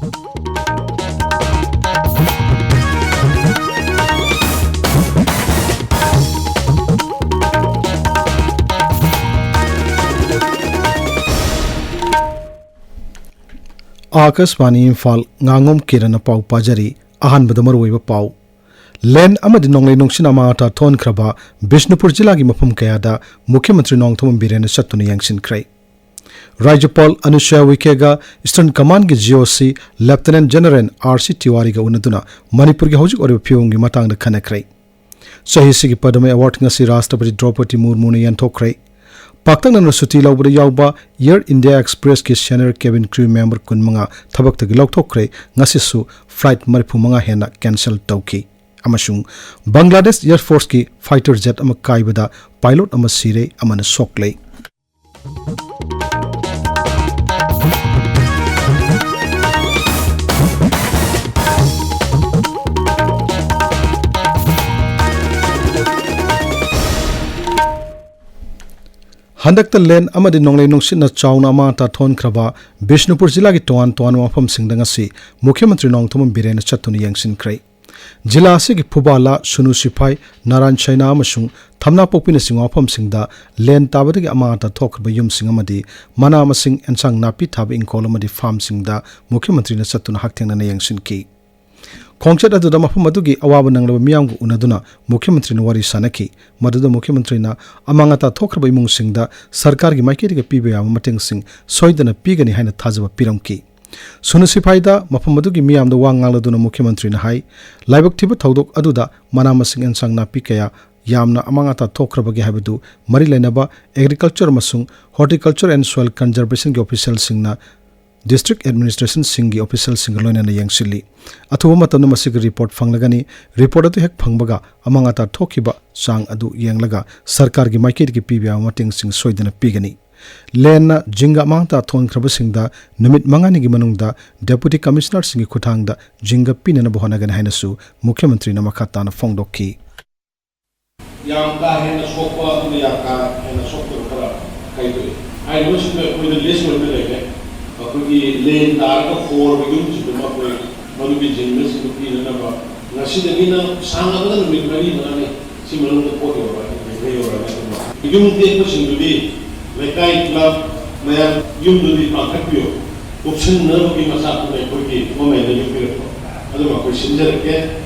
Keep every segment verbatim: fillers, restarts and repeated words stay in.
ꯑꯥꯀꯥꯁꯕꯥꯅꯤ ꯏꯝꯐꯥꯜ, ꯉꯥꯉꯣꯝ ꯀꯤꯔꯟꯅ ꯄꯥꯎ ꯄꯥꯖꯔꯤ꯫ ꯑꯍꯥꯟꯕꯗ ꯃꯔꯨꯑꯣꯏꯕ ꯄꯥꯎ꯫ ꯂꯦꯟ ꯑꯃꯗꯤ ꯅꯣꯡꯂꯩ ꯅꯨꯡꯁꯤꯠꯅ ꯑꯃꯥꯡ ꯑꯇꯥ ꯊꯣꯛꯍꯟꯈ꯭ꯔꯕ ꯕꯤꯁꯅꯨꯄꯨꯔ ꯖꯤꯂꯥꯒꯤ ꯃꯐꯝ ꯀꯌꯥꯗ ꯃꯨꯈ꯭ꯌ ꯃꯟꯇ꯭ꯔꯤ ꯅꯣꯡꯊꯣꯝꯕꯝ ꯕꯤꯔꯦꯟꯅ ꯆꯠꯇꯨꯅ ꯌꯦꯡꯁꯤꯟꯈ꯭ꯔꯦ꯫ ꯔꯥꯖ꯭ꯌꯄꯥꯜ ꯑꯅꯨꯁꯨꯌꯥ ꯎꯏꯀꯦꯒ ꯏꯁꯇꯔꯟ ꯀꯃꯥꯟꯒꯤ ꯖꯤ ꯑꯣ ꯁꯤ ꯂꯦꯐꯇꯤꯅꯦꯟ ꯖꯦꯅꯔꯦꯜ ꯑꯥꯔ ꯁꯤ ꯇꯤꯋꯥꯔꯤꯒ ꯎꯅꯗꯨꯅ ꯃꯅꯤꯄꯨꯔꯒꯤ ꯍꯧꯖꯤꯛ ꯑꯣꯏꯔꯤꯕ ꯐꯤꯕꯝꯒꯤ ꯃꯇꯥꯡꯗ ꯈꯟꯅꯈ꯭ꯔꯦ꯫ ꯆꯍꯤꯁꯤꯒꯤ ꯄꯗꯃ ꯑꯦꯋꯥꯔꯗ ꯉꯁꯤ ꯔꯥꯁꯇ꯭ꯔꯄꯇꯤ ꯗ꯭ꯔꯧꯄꯗꯤ ꯃꯨꯔꯃꯨꯅ ꯌꯦꯟꯊꯣꯛꯈ꯭ꯔꯦ꯫ ꯄꯥꯛꯇꯛꯅꯅ ꯁꯨꯇꯤ ꯂꯧꯕꯗ ꯌꯥꯎꯕ air India ꯑꯦꯛꯁꯄ꯭ꯔꯦꯁꯀꯤ senior cabin crew member ꯀꯨꯟꯃꯉꯥ ꯊꯕꯛꯇꯒꯤ ꯂꯧꯊꯣꯛꯈ꯭ꯔꯦ꯫ ꯉꯁꯤꯁꯨ ꯐ꯭ꯂꯥꯏꯠ ꯃꯔꯤꯐꯨꯃꯉꯥ ꯍꯦꯟꯅ ꯀꯦꯟꯁꯦꯜ ꯇꯧꯈꯤ꯫ ꯑꯃꯁꯨꯡ ꯕꯪꯒ꯭ꯂꯥꯗꯦꯁ ꯑꯦꯌꯔ ꯐꯣꯔꯁꯀꯤ ꯐꯥꯏꯇꯔ ꯖꯦꯠ ꯑꯃ ꯀꯥꯏꯕꯗ ꯄꯥꯏꯂꯣꯠ ꯑꯃ ꯁꯤꯔꯦ, ꯑꯃꯅ ꯁꯣꯛꯂꯦ꯫ ꯍꯟꯗꯛꯇ ꯂꯦꯟ ꯑꯃꯗꯤ ꯅꯣꯡꯂꯩ ꯅꯨꯡꯁꯤꯠꯅ ꯆꯥꯎꯅ ꯑꯃꯥꯡ ꯑꯇꯥ ꯊꯣꯛꯍꯟꯈ꯭ꯔꯕ ꯕꯤꯁꯅꯨꯄꯨꯔ ꯖꯤꯂꯥꯒꯤ ꯇꯣꯉꯥꯟ ꯇꯣꯉꯥꯟꯕ ꯃꯐꯝꯁꯤꯡꯗ ꯉꯁꯤ ꯃꯨꯈ꯭ꯌ ꯃꯟꯇ꯭ꯔꯤ ꯅꯣꯡꯊꯣꯝꯕꯝ ꯕꯤꯔꯦꯟꯅ ꯆꯠꯇꯨꯅ ꯌꯦꯡꯁꯤꯟꯈ꯭ꯔꯦ꯫ ꯖꯤꯂꯥ ꯑꯁꯤꯒꯤ ꯐꯨꯕꯥꯂꯥ, ꯁꯨꯅꯨ ꯁꯤꯐꯥꯏ, ꯅꯥꯔꯥꯟ ꯁꯩꯅꯥ ꯑꯃꯁꯨꯡ ꯊꯝꯅꯥꯄꯣꯛꯄꯤꯅꯆꯤꯡꯕ ꯃꯐꯝꯁꯤꯡꯗ ꯂꯦꯟ ꯇꯥꯕꯗꯒꯤ ꯑꯃꯥꯡ ꯑꯇꯥ ꯊꯣꯛꯈ꯭ꯔꯕ ꯌꯨꯝꯁꯤꯡ ꯑꯃꯗꯤ ꯃꯅꯥ ꯃꯁꯤꯡ, ꯑꯦꯟꯁꯥꯡ ꯅꯥꯄꯤ ꯊꯥꯕ ꯏꯪꯈꯣꯜ ꯑꯃꯗꯤ ꯐꯥꯔꯝꯁꯤꯡꯗ ꯃꯨꯈ꯭ꯌ ꯃꯟꯇ꯭ꯔꯤꯅ ꯆꯠꯇꯨꯅ ꯍꯛꯊꯦꯡꯅꯅ ꯌꯦꯡꯁꯤꯟꯈꯤ꯫ ꯈꯣꯡꯆꯠ ꯑꯗꯨꯗ ꯃꯐꯝ ꯑꯗꯨꯒꯤ ꯑꯋꯥꯕ ꯅꯪꯂꯕ ꯃꯤꯌꯥꯝꯒ ꯎꯅꯗꯨꯅ ꯃꯨꯈ꯭ꯌ ꯃꯟꯇ꯭ꯔꯤꯅ ꯋꯥꯔꯤ ꯁꯥꯅꯈꯤ꯫ ꯃꯗꯨꯗ ꯃꯨꯈ꯭ꯌ ꯃꯟꯇ꯭ꯔꯤꯅ ꯑꯃꯥꯡ ꯑꯇꯥ ꯊꯣꯛꯈ꯭ꯔꯕ ꯏꯃꯨꯡꯁꯤꯡꯗ ꯁꯔꯀꯥꯔꯒꯤ ꯃꯥꯏꯀꯩꯗꯒꯤ ꯄꯤꯕ ꯌꯥꯕ ꯃꯇꯦꯡꯁꯤꯡ ꯁꯣꯏꯗꯅ ꯄꯤꯒꯅꯤ ꯍꯥꯏꯅ ꯊꯥꯖꯕ ꯄꯤꯔꯝꯈꯤ꯫ ꯁꯨꯅꯨ ꯁꯤꯐꯥꯏꯗ ꯃꯐꯝ ꯑꯗꯨꯒꯤ ꯃꯤꯌꯥꯝꯗ ꯋꯥ ꯉꯥꯡꯂꯗꯨꯅ ꯃꯨꯈ꯭ꯌ ꯃꯟꯇ꯭ꯔꯤꯅ ꯍꯥꯏ, ꯂꯥꯏꯕꯛ ꯊꯤꯕ ꯊꯧꯗꯣꯛ ꯑꯗꯨꯗ ꯃꯅꯥ ꯃꯁꯤꯡ, ꯑꯦꯟꯁꯥꯡ ꯅꯥꯄꯤ ꯀꯌꯥ ꯌꯥꯝꯅ ꯑꯃꯥꯡ ꯑꯇꯥ ꯊꯣꯛꯈ꯭ꯔꯕꯒꯦ ꯍꯥꯏꯕꯗꯨ ꯃꯔꯤ ꯂꯩꯅꯕ Agriculture ꯑꯃꯁꯨꯡ Horticulture and Soil Conservationꯒꯤ officialꯁꯤꯡꯅ district administrationꯁꯤꯡꯒꯤ officialꯁꯤꯡꯒ ꯂꯣꯏꯅꯅ ꯌꯦꯡꯁꯤꯜꯂꯤ꯫ ꯑꯊꯨꯕ ꯃꯇꯝꯗ ꯃꯁꯤꯒꯤ report ꯐꯪꯂꯒꯅꯤ꯫ Report ꯑꯗꯨ ꯍꯦꯛ ꯐꯪꯕꯒ ꯑꯃꯥꯡ ꯑꯇꯥ ꯊꯣꯛꯈꯤꯕ ꯆꯥꯡ ꯑꯗꯨ ꯌꯦꯡꯂꯒ ꯁꯔꯀꯥꯔꯒꯤ ꯃꯥꯏꯀꯩꯗꯒꯤ ꯄꯤꯕ ꯌꯥꯕ ꯃꯇꯦꯡꯁꯤꯡ ꯁꯣꯏꯗꯅ ꯄꯤꯒꯅꯤ꯫ ꯂꯦꯟꯅ ꯖꯤꯡꯒ ꯑꯃꯥꯡ ꯑꯇꯥ ꯊꯣꯛꯍꯟꯈ꯭ꯔꯕꯁꯤꯡꯗ ꯅꯨꯃꯤꯠ ꯃꯉꯥꯅꯤꯒꯤ ꯃꯅꯨꯡꯗ Deputy Commissionerꯁꯤꯡꯒꯤ ꯈꯨꯠꯊꯥꯡꯗ ꯖꯤꯡꯒ ꯄꯤꯅꯅꯕ ꯍꯣꯠꯅꯒꯅꯤ ꯍꯥꯏꯅꯁꯨ ꯃꯨꯈ꯭ꯌ ꯃꯟꯇ꯭ꯔꯤꯅ ꯃꯈꯥ ꯇꯥꯅ ꯐꯣꯡꯗꯣꯛꯈꯤ꯫ ꯌꯥꯝ ꯀꯥ ꯍꯦꯟꯅ ꯁꯣꯛꯄ ꯑꯃꯗꯤ ꯌꯥꯝ ꯀꯥ ꯍꯦꯟꯅ ꯁꯣꯛꯇꯕ ꯈꯔ ꯈꯥꯏꯗꯣꯛꯏ꯫ ꯍꯥꯏꯔꯤꯕꯁꯤꯡꯗꯣ ꯑꯩꯈꯣꯏꯗ list ꯑꯣꯏꯅ ꯂꯩꯔꯦ꯫ ꯑꯩꯈꯣꯏꯒꯤ ꯂꯦꯟ ꯇꯥꯔꯒ ꯍꯣꯔꯕ ꯌꯨꯝꯁꯤꯡꯗꯨ ꯃꯈꯣꯏ ꯃꯗꯨꯒꯤ ꯖꯤꯡꯅꯕꯁꯤꯡꯗꯨ ꯄꯤꯅꯅꯕ ꯉꯁꯤꯗꯒꯤꯅ ꯁꯥꯡꯉꯕꯗ ꯅꯨꯃꯤꯠ ꯃꯔꯤ ꯃꯉꯥꯅꯤ ꯁꯤ ꯃꯅꯨꯡꯗ ꯄꯣꯠ ꯌꯧꯔꯛꯑꯅꯤ, ꯂꯩꯕ ꯌꯧꯔꯛꯑꯅꯤ꯫ ꯑꯗꯨꯅ ꯌꯨꯝ ꯇꯦꯛꯄꯁꯤꯡꯗꯨꯗꯤ ꯂꯩꯀꯥꯏ ꯀ꯭ꯂꯕ ꯃꯌꯥꯝ ꯌꯨꯝꯗꯨꯗꯤ ꯄꯥꯟꯈꯠꯄꯤꯌꯨ, ꯀꯨꯞꯁꯤꯟꯅꯕꯒꯤ ꯃꯆꯥꯛꯇꯨꯅ ꯑꯩꯈꯣꯏꯒꯤ ꯒꯣꯔꯃꯦꯟꯅ ꯌꯨꯝ ꯄꯤꯔꯛꯄ ꯑꯗꯨꯝ ꯑꯩꯈꯣꯏ ꯁꯤꯟꯖꯔꯛꯀꯦ꯫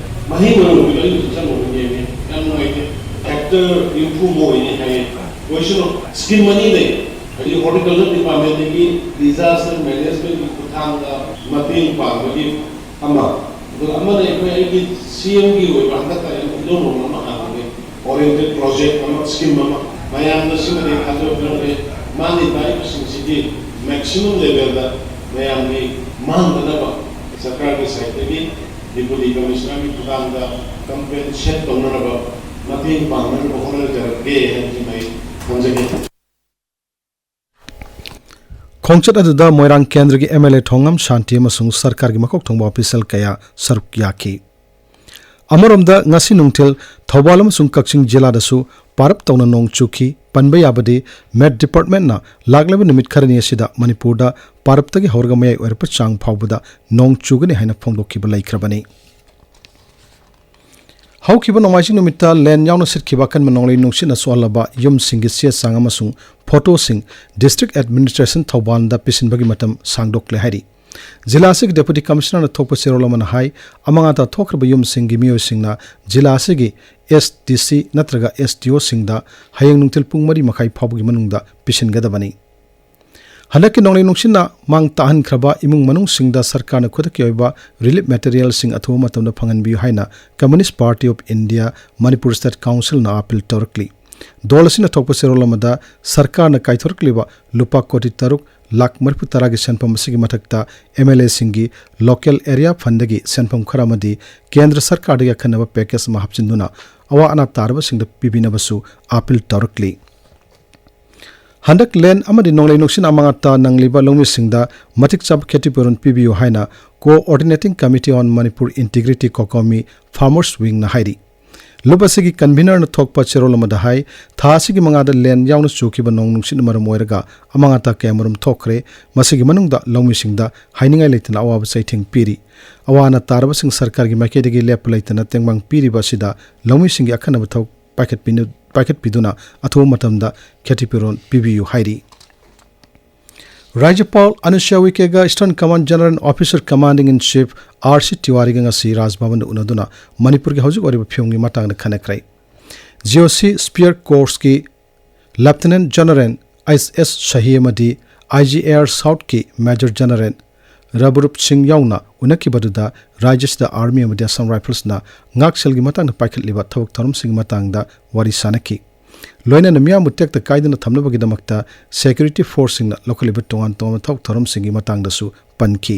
ꯃꯍꯩ ꯃꯔꯣꯡꯒꯤꯗꯣ ꯑꯩ ꯍꯧꯖꯤꯛ ꯆꯪꯉꯨꯕ ꯌꯦꯡꯉꯦ, ꯌꯥꯝ ꯅꯨꯡꯉꯥꯏꯇꯦ꯫ ꯍꯦꯛꯇꯔ ꯅꯤꯐꯨ ꯑꯃ ꯑꯣꯏꯅꯤ ꯍꯥꯏꯌꯦ꯫ ꯑꯣꯏꯁꯅꯨ, ꯁ꯭ꯀꯤꯝ ꯑꯅꯤ ꯂꯩ꯫ ꯍꯧꯖꯤꯛ ꯍꯣꯔꯇꯤꯀꯜꯆꯔ ꯗꯤꯄꯥꯔꯠꯃꯦꯟꯗꯒꯤ ꯗꯤꯖꯥꯁꯇꯔ ꯃꯦꯅꯦꯖꯃꯦꯟꯒꯤ ꯈꯨꯠꯊꯥꯡꯗ ꯃꯇꯦꯡ ꯄꯥꯡꯕꯒꯤ ꯑꯃ, ꯑꯗꯨꯒ ꯑꯃꯅ ꯑꯩꯈꯣꯏ ꯑꯩꯒꯤ ꯁꯤ ꯑꯦꯝꯒꯤ ꯑꯣꯏꯕ ꯍꯟꯗꯛꯇ ꯑꯩꯅ ꯏꯅꯧ ꯅꯧꯅ ꯑꯃ ꯍꯥꯡꯉꯦ, ꯑꯣꯔꯤꯌꯦꯟꯇꯦꯠ ꯄ꯭ꯔꯣꯖꯦꯛ ꯑꯃ, ꯁ꯭ꯀꯤꯝ ꯑꯃ꯫ ꯃꯌꯥꯝꯗ ꯁꯤꯃꯗꯤ ꯊꯥꯖꯕ ꯄꯤꯔꯝꯂꯦ꯫ ꯃꯥꯡꯉꯤꯕ ꯍꯥꯏꯔꯤꯕꯁꯤꯡꯁꯤꯒꯤ ꯃꯦꯛꯁꯤꯃꯝ ꯂꯦꯚꯦꯜꯗ ꯃꯌꯥꯝꯒꯤ ꯃꯥꯡꯗꯅꯕ ꯁꯔꯀꯥꯔꯒꯤ ꯁꯥꯏꯠꯇꯒꯤ ꯗꯤꯄꯨꯇꯤ ꯀꯃꯤꯁꯅꯔꯒꯤ ꯈꯨꯠꯊꯥꯡꯗ ꯀꯝꯄꯦꯟꯁꯦꯠ ꯇꯧꯅꯅꯕ ꯃꯇꯦꯡ ꯄꯥꯡꯅꯅꯕ ꯍꯣꯠꯅꯖꯔꯛꯀꯦ ꯍꯥꯏꯕꯁꯤꯃ ꯑꯩ ꯊꯝꯖꯒꯦ꯫ ꯈꯣꯡꯆꯠ ꯑꯗꯨꯗ ꯃꯣꯏꯔꯥꯡ ꯀꯦꯟꯗ꯭ꯔꯒꯤ ꯑꯦꯝ ꯑꯦꯜ ꯑꯦ ꯊꯣꯡꯉꯝ ꯁꯥꯟꯇꯤ ꯑꯃꯁꯨꯡ ꯁꯔꯀꯥꯔꯒꯤ ꯃꯀꯣꯛ ꯊꯣꯡꯕ ꯑꯣꯐꯤꯁꯤꯌꯦꯜ ꯀꯌꯥ ꯁꯔꯨꯛ ꯌꯥꯈꯤ꯫ ꯑꯃꯔꯣꯝꯗ, ꯉꯁꯤ ꯅꯨꯡꯊꯤꯜ ꯊꯧꯕꯥꯜ ꯑꯃꯁꯨꯡ ꯀꯛꯆꯤꯡ ꯖꯤꯂꯥꯗꯁꯨ ꯄꯥꯔꯞ ꯇꯧꯅ ꯅꯣꯡ ꯆꯨꯈꯤ꯫ ꯄꯟꯕ ꯌꯥꯕꯗꯤ, ꯃꯦꯠ ꯗꯤꯄꯥꯔꯠꯃꯦꯟꯠꯅ ꯂꯥꯛꯂꯤꯕ ꯅꯨꯃꯤꯠ ꯈꯔꯅꯤ ꯑꯁꯤꯗ ꯃꯅꯤꯄꯨꯔꯗ ꯄꯥꯔꯞꯇꯒꯤ ꯍꯧꯔꯒ ꯃꯌꯥꯏ ꯑꯣꯏꯔꯛꯄ ꯆꯥꯡ ꯐꯥꯎꯕꯗ ꯅꯣꯡ ꯆꯨꯒꯅꯤ ꯍꯥꯏꯅ ꯐꯣꯡꯗꯣꯛꯈꯤꯕ ꯂꯩꯈ꯭ꯔꯕꯅꯤ꯫ ꯍꯧꯈꯤꯕ ꯅꯣꯡꯃꯥꯏꯖꯤꯡ ꯅꯨꯃꯤꯠꯇ ꯂꯦꯟ ꯌꯥꯎꯅ ꯁꯤꯠꯈꯤꯕ ꯑꯀꯟꯕ ꯅꯣꯡꯂꯩ ꯅꯨꯡꯁꯤꯠꯅ ꯁꯣꯛꯍꯜꯂꯕ ꯌꯨꯝꯁꯤꯡꯒꯤ ꯆꯦ ꯆꯥꯡ ꯑꯃꯁꯨꯡ ꯐꯣꯇꯣꯁꯤꯡ ꯗꯤꯁꯇ꯭ꯔꯤꯛ ꯑꯦꯗꯃꯤꯅꯤꯁꯇ꯭ꯔꯦꯁꯟ ꯊꯧꯕꯥꯜꯗ ꯄꯤꯁꯤꯟꯕꯒꯤ ꯃꯇꯝ ꯁꯥꯡꯗꯣꯛꯂꯦ ꯍꯥꯏꯔꯤ꯫ ꯖꯤꯂꯥ ꯑꯁꯤꯒꯤ ꯗꯦꯄꯨꯇꯤ ꯀꯃꯤꯁꯅꯔꯅ ꯊꯣꯛꯄ ꯆꯦꯔꯣꯜ ꯑꯃꯅ ꯍꯥꯏ, ꯑꯃꯥꯡ ꯑꯇꯥ ꯊꯣꯛꯈ꯭ꯔꯕ ꯌꯨꯝꯁꯤꯡꯒꯤ ꯃꯤꯑꯣꯏꯁꯤꯡꯅ ꯖꯤꯂꯥ ꯑꯁꯤꯒꯤ ꯑꯦꯁ ꯗꯤ ꯁꯤ ꯅꯠꯇ꯭ꯔꯒ ꯑꯦꯁ ꯗꯤ ꯑꯣꯁꯤꯡꯗ ꯍꯌꯦꯡ ꯅꯨꯡꯊꯤꯜ ꯄꯨꯡ ꯃꯔꯤ ꯃꯈꯥꯏ ꯐꯥꯎꯕꯒꯤ ꯃꯅꯨꯡꯗ ꯄꯤꯁꯤꯟꯒꯗꯕꯅꯤ꯫ ꯍꯟꯗꯛꯀꯤ ꯅꯣꯡꯂꯩ ꯅꯨꯡꯁꯤꯠꯅ ꯃꯥꯡ ꯇꯥꯛꯍꯟꯈ꯭ꯔꯕ ꯏꯃꯨꯡ ꯃꯅꯨꯡꯁꯤꯡꯗ ꯁꯔꯀꯥꯔꯅ ꯈꯨꯗꯛꯀꯤ ꯑꯣꯏꯕ ꯔꯤꯂꯤꯐ ꯃꯦꯇꯔꯤꯌꯦꯜꯁꯤꯡ ꯑꯊꯨꯕ ꯃꯇꯝꯗ ꯐꯪꯍꯟꯕꯤꯌꯨ ꯍꯥꯏꯅ communist party of India Manipur state ꯀꯥꯎꯟꯁꯤꯜꯅ ꯑꯥꯄꯤꯜ ꯇꯧꯔꯛꯂꯤ꯫ ꯗꯣꯜ ꯑꯁꯤꯅ ꯊꯣꯛꯄ ꯆꯦꯔꯣꯜ ꯑꯃꯗ ꯁꯔꯀꯥꯔꯅ ꯀꯥꯏꯊꯣꯔꯛꯂꯤꯕ ꯂꯨꯄꯥ ꯀꯣꯇꯤ ꯇꯔꯨꯛ ꯂꯥꯈ ꯃꯔꯤꯐꯨ ꯇꯔꯥꯒꯤ ꯁꯦꯟꯐꯝ ꯑꯁꯤꯒꯤ ꯃꯊꯛꯇ ꯑꯦꯝ ꯑꯦꯜ ꯑꯦꯁꯤꯡꯒꯤ ꯂꯣꯀꯦꯜ ꯑꯦꯔꯤꯌꯥ ꯐꯟꯗꯒꯤ ꯁꯦꯟꯐꯝ ꯈꯔ ꯑꯃꯗꯤ ꯀꯦꯟꯗ꯭ꯔ ꯁꯔꯀꯥꯔꯗꯒꯤ ꯑꯈꯟꯅꯕ ꯄꯦꯀꯦꯖ ꯑꯃ ꯍꯥꯞꯆꯤꯟꯗꯨꯅ ꯑꯋꯥ ꯑꯅꯥ ꯇꯥꯔꯕꯁꯤꯡꯗ ꯄꯤꯕꯤꯅꯕꯁꯨ ꯑꯥꯄꯤꯜ ꯇꯧꯔꯛꯂꯤ꯫ ꯍꯟꯗꯛ ꯂꯦꯟ ꯑꯃꯗꯤ ꯅꯣꯡꯂꯩ ꯅꯨꯡꯁꯤꯠꯅ ꯑꯃꯥꯡ ꯑꯇꯥ ꯅꯪꯂꯤꯕ ꯂꯧꯃꯤꯁꯤꯡꯗ ꯃꯇꯤꯛ ꯆꯥꯕ ꯈꯦꯇꯤꯄꯨꯔꯣꯟ ꯄꯤꯕꯤꯌꯨ ꯍꯥꯏꯅ Coordinating Committee on Manipur Integrity, COCOMI, Farmers Wingꯅ ꯍꯥꯏꯔꯤ꯫ ꯂꯨꯞ ꯑꯁꯤꯒꯤ ꯀꯟꯚꯤꯅꯔꯅ ꯊꯣꯛꯄ ꯆꯦꯔꯣꯜ ꯑꯃꯗ ꯍꯥꯏ, ꯊꯥ ꯑꯁꯤꯒꯤ ꯃꯉꯥꯗ ꯂꯦꯟ ꯌꯥꯎꯅ ꯆꯨꯈꯤꯕ ꯅꯣꯡ ꯅꯨꯡꯁꯤꯠꯅ ꯃꯔꯝ ꯑꯣꯏꯔꯒ ꯑꯃꯥꯡ ꯑꯇꯥ ꯀꯌꯥꯃꯔꯨꯝ ꯊꯣꯛꯈ꯭ꯔꯦ꯫ ꯃꯁꯤꯒꯤ ꯃꯅꯨꯡꯗ ꯂꯧꯃꯤꯁꯤꯡꯗ ꯍꯥꯏꯅꯤꯡꯉꯥꯏ ꯂꯩꯇꯅ ꯑꯋꯥꯕ ꯆꯩꯊꯦꯡ ꯄꯤꯔꯤ꯫ ꯑꯋꯥ ꯑꯅꯥ ꯇꯥꯔꯕꯁꯤꯡ ꯁꯔꯀꯥꯔꯒꯤ ꯃꯥꯏꯀꯩꯗꯒꯤ ꯂꯦꯞꯄ ꯂꯩꯇꯅ ꯇꯦꯡꯕꯥꯡ ꯄꯤꯔꯤꯕ ꯑꯁꯤꯗ ꯂꯧꯃꯤꯁꯤꯡꯒꯤ ꯑꯈꯟꯅꯕ ꯊꯕꯛ ꯄꯥꯏꯈꯠꯄꯤꯅ-, ꯄꯥꯏꯈꯠꯄꯤꯗꯨꯅ ꯑꯊꯨꯕ ꯃꯇꯝꯗ ꯈꯦꯇꯤꯄꯨꯔꯣꯟ ꯄꯤꯕꯤꯌꯨ ꯍꯥꯏꯔꯤ꯫ ꯔꯥꯖ꯭ꯌꯄꯥꯜ ꯑꯅꯨꯁ꯭ꯌꯥ ꯎꯏꯀꯦꯒ Eastern Command General Officer Commanding in Chief R C ꯇꯤꯋꯥꯔꯤꯒ ꯉꯁꯤ ꯔꯥꯖ ꯚꯕꯟꯗ ꯎꯅꯗꯨꯅ ꯃꯅꯤꯄꯨꯔꯒꯤ ꯍꯧꯖꯤꯛ ꯑꯣꯏꯔꯤꯕ ꯐꯤꯕꯝꯒꯤ ꯃꯇꯥꯡꯗ ꯈꯟꯅꯈ꯭ꯔꯦ꯫ ꯖꯤ ꯑꯣ ꯁꯤ Spear Corpsꯀꯤ Lieutenant General ꯑꯦꯁ ꯑꯦꯁ ꯁꯍꯤ ꯑꯃꯗꯤ ꯑꯥꯏ ꯖꯤ ꯑꯦ ꯑꯥꯔ Southꯀꯤ Major General ꯔꯕꯔꯨꯞ ꯁꯤꯡ ꯌꯥꯎꯅ ꯎꯅꯈꯤꯕꯗꯨꯗ ꯔꯥꯖ꯭ꯌꯁꯤꯗ Army ꯑꯃꯗꯤ Assam Riflesꯅ ꯉꯥꯛꯁꯦꯜꯒꯤ ꯃꯇꯥꯡꯗ ꯄꯥꯏꯈꯠꯂꯤꯕ ꯊꯕꯛ ꯊꯧꯔꯝꯁꯤꯡꯒꯤ ꯃꯇꯥꯡꯗ ꯋꯥꯔꯤ ꯁꯥꯅꯈꯤ꯫ ꯂꯣꯏꯅꯅ ꯃꯤꯌꯥꯝꯕꯨ ꯇꯦꯛꯇ ꯀꯥꯏꯗꯅ ꯊꯝꯅꯕꯒꯤꯗꯃꯛꯇ security forceꯁꯤꯡꯅ ꯂꯧꯈꯠꯂꯤꯕ ꯇꯣꯉꯥꯟ ꯇꯣꯉꯥꯟꯕ ꯊꯕꯛ ꯊꯧꯔꯝꯁꯤꯡꯒꯤ ꯃꯇꯥꯡꯗꯁꯨ ꯄꯟꯈꯤ꯫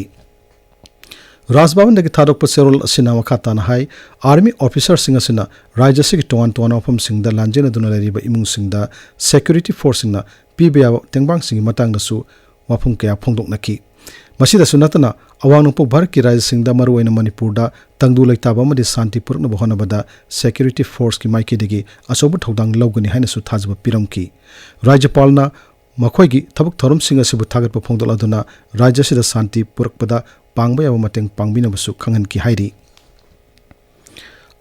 ꯔꯥꯖ ꯚꯕꯟꯗꯒꯤ ꯊꯥꯗꯣꯛꯄ ꯆꯦꯔꯣꯜ ꯑꯁꯤꯅ ꯃꯈꯥ ꯇꯥꯅ ꯍꯥꯏ, Army officerꯁꯤꯡ ꯑꯁꯤꯅ ꯔꯥꯖ꯭ꯌ ꯑꯁꯤꯒꯤ ꯇꯣꯉꯥꯟ ꯇꯣꯉꯥꯟꯕ ꯃꯐꯝꯁꯤꯡꯗ ꯂꯥꯟꯖꯦꯟꯅꯗꯨꯅ ꯂꯩꯔꯤꯕ ꯏꯃꯨꯡꯁꯤꯡꯗ security forceꯁꯤꯡꯅ ꯄꯤꯕ ꯌꯥꯕ ꯇꯦꯡꯕꯥꯡꯁꯤꯡꯒꯤ ꯃꯇꯥꯡꯗꯁꯨ ꯋꯥꯐꯝ ꯀꯌꯥ ꯐꯣꯡꯗꯣꯛꯅꯈꯤ꯫ ꯃꯁꯤꯗꯁꯨ ꯅꯠꯇꯅ, ꯑꯋꯥꯡ ꯅꯣꯡꯄꯣꯛ ꯚꯥꯔꯠꯀꯤ ꯔꯥꯖ꯭ꯌꯁꯤꯡꯗ, ꯃꯔꯨꯑꯣꯏꯅ ꯃꯅꯤꯄꯨꯔꯗ, ꯇꯪꯗꯨ ꯂꯩꯇꯥꯕ ꯑꯃꯗꯤ ꯁꯥꯟꯇꯤ ꯄꯨꯔꯛꯅꯕ ꯍꯣꯠꯅꯕꯗ security forceꯀꯤ ꯃꯥꯏꯀꯩꯗꯒꯤ ꯑꯆꯧꯕ ꯊꯧꯗꯥꯡ ꯂꯧꯒꯅꯤ ꯍꯥꯏꯅꯁꯨ ꯊꯥꯖꯕ ꯄꯤꯔꯝꯈꯤ꯫ ꯔꯥꯖ꯭ꯌꯄꯥꯜꯅ ꯃꯈꯣꯏꯒꯤ ꯊꯕꯛ ꯊꯧꯔꯝꯁꯤꯡ ꯑꯁꯤꯕꯨ ꯊꯥꯒꯠꯄ ꯐꯣꯡꯗꯣꯛꯂꯗꯨꯅ ꯔꯥꯖ꯭ꯌ ꯑꯁꯤꯗ ꯁꯥꯟꯇꯤ ꯄꯨꯔꯛꯄꯗ ꯄꯥꯡꯕ ꯌꯥꯕ ꯃꯇꯦꯡ ꯄꯥꯡꯕꯤꯅꯕꯁꯨ ꯈꯪꯍꯟꯈꯤ ꯍꯥꯏꯔꯤ꯫